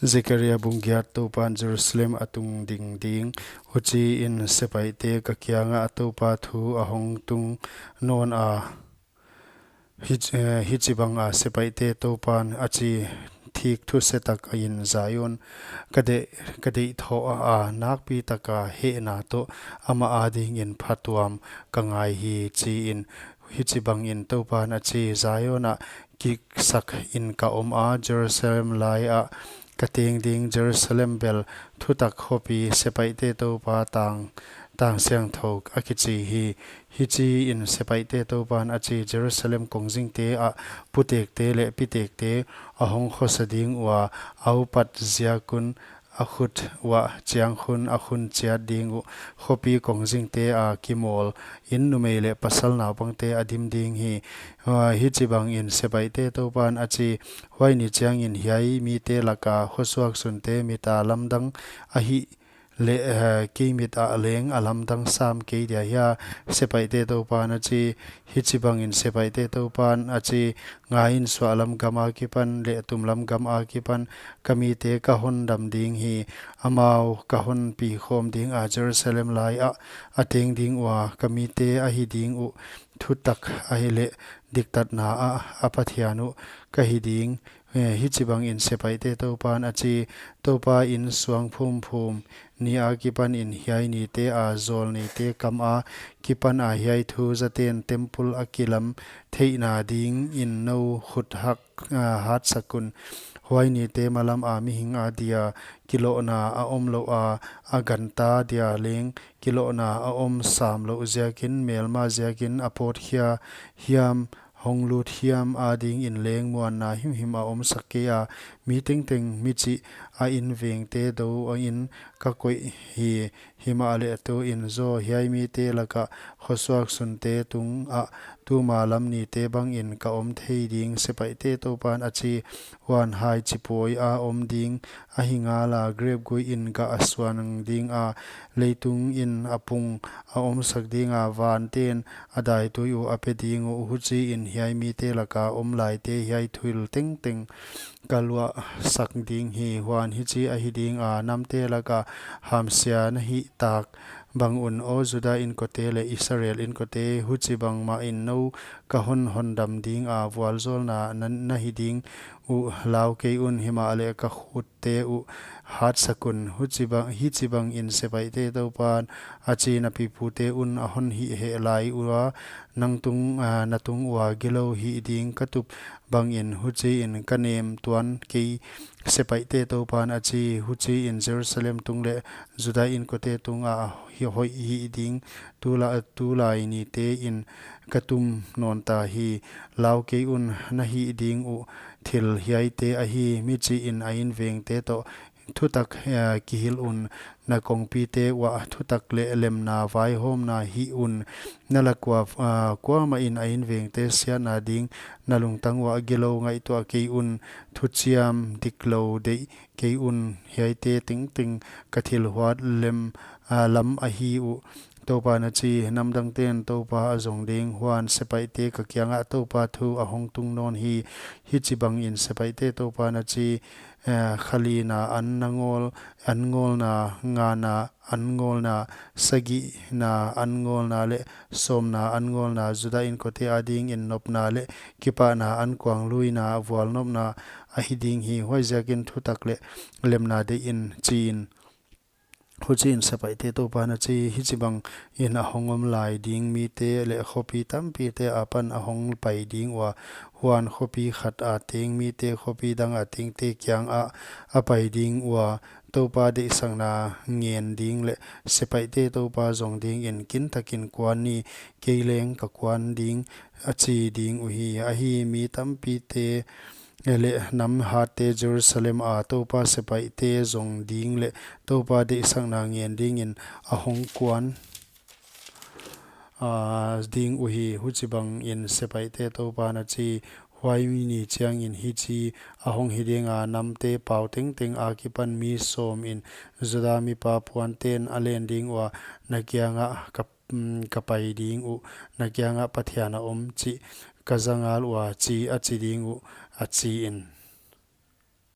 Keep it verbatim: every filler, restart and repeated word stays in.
Zekaria bung giat. Toupan Jerusalem a tung ding ding. Huchiin sepaihte ka kiangah Toupa thu a hong tung nawna, hich-, eh, hichibanga sepaihte Toupan a chi: Thik thusetak in Zion ka deih, ka deih thoh a, nakpi taka hehna toh amah adingin phatuam ka ngai hi, chiin. Hichibangin Toupan a chi: Zion ah kiksak in ka om a, Jerusalem lai ah ka teng ding. Jerusalem bel thutak khopi, sepaihte Toupa tang, tang siangthou a kichi hi. Hichiin sepaihte Toupan a chi: Jerusalem kongzingte ah putekte leh pitekte a hong khosa ding ua, a upat ziak un a khut uah chiang khun a khun chiat ding uh. Khopi kongzingte a kimawl in numei leh pasal naupangte a dim ding hi. Ah, hichibangin sepaihte Toupan a chi: Huai ni chiangin hiai mite laka khosuak sunte mita lamdang ahih leh, eh, kei mit ah leng a lamdang sam kei dia hia? Sepaihte Toupan a chi. Hichibangin sepaihte Toupan a chi: Ngaiin, suahlam gam akipan leh tumlam gam akipan ka mite ka hon dam ding hi. Amau ka hon pi khawm ding a, Jerusalem lai ah a teng ding ua, ka mite ahi ding uh, thutak ahihleh diktatna ah a Pathian uh ka hi ding. Eh, hichibangin sepaihte Toupan a chi: Toupa in suang phumphum ni akipanin hiai nite a zawlneite kam akipana hiai thu zaten temple a kilam theihna dingin nou khut hak, ah, hatsak un. Huai nite malam a mihing adia kilohna a omlouh a, a ganta dia leng kilohna a om samlouh ziakin, melma ziakin a pawt khia hiam, hong lut hiam adingin leng muanna himhim a omsak kei a, mi tengteng michih a invengte dou in ka koih hi. Himahleh tuin zaw, hiai mite laka khosuak sunte tungah tuma lam nite bangin ka om thei ding, sepaihte Toupan a chi. Huan, hai chipuai a om ding ahi ngala, grep gui in gah a suan ding a, leitung in a pung a omsak ding a, vanten a daitui uh a pe ding uh. Huchiin hiai mite laka om laite hiai thil tengteng ka luahsak ding hi. Huan, hichi ahi ding a, namte laka hamsia na hih tak bang un, aw Juda inkote leh Israel inkote, huchibang mahin nou ka hon hondam ding a, vualzawlna na, na hi ding uh, lau kei un, himahleh ka khutte uh hatsak un. Huchibang, hichibangin sepaihte Toupan a chi: Na pipute un a hon hih heh lai ua, nang tung, ah, na tung ua gilou hih ding ka tup bangin, huchiin ka nem tuan kei. Sepaihte Toupan a chi. Huchiin Jerusalem tung leh Juda inkote tungah hi hoih hih ding tula-, tulai nitein ka tum nawn ta hi. Lau kei un, na hih ding uh thil hiaite ahi. Michih in a invengte toh thutak, eh, kihilh un. Na kongpite uah thutak leh lemna vaihawmna hih un. Na lak ua, ah, kuamahin a invengte siatna ding na lungtang uah gilou ngaihtuah kei un. Thuchiam diklou deih kei un. Hiaite tengteng ka thil huat lem, ah, lam ahi uh, Toupan a chi. Namdangten Toupa a zong ding. Huan, sepaihte ka kiangah Toupa thu a hong tung nawn hi. Hichibangin sepaihte Toupan a chi: Eh, khalina an na ngawl, an ngawlna, ngana an ngawlna, sagihna an ngawlna leh sawmna an ngawlna, Juda inkote adingin nopna leh kipahna an kuangluina vualnopna ahi ding hi. Huaiziakin thutak leh lemna deih in, chiin. Huchiin sepaihte Toupan a chi. Hichibangin a hong om lai ding mite leh khopi tampite apan a hong pai ding ua, huan, khopi khat a teng mite khopi dang a tengte kiangah a pai ding ua, Toupa deihsakna ngen ding leh sepaihte Toupa zong dingin kintakin kuan ni, kei leng ka kuan ding, a chi ding uhi. Ahi, mi tampite leh nam hatte Jerusalem a Toupa sepaihte zong ding leh Toupa deihsakna ngen dingin a hong kuan, ah, ding uhi. Huchibangin sepaihte Toupan a chi. Huai ni chiangin hichi a hong hi ding a, namte pau tengteng akipan mi sawmin Juda mipa puanten a len ding ua, na kiangah ka, mm, ka pai ding uh, na kiangah Pathian a om chih ka za ngal ua, chi a chi ding uh, a chi in.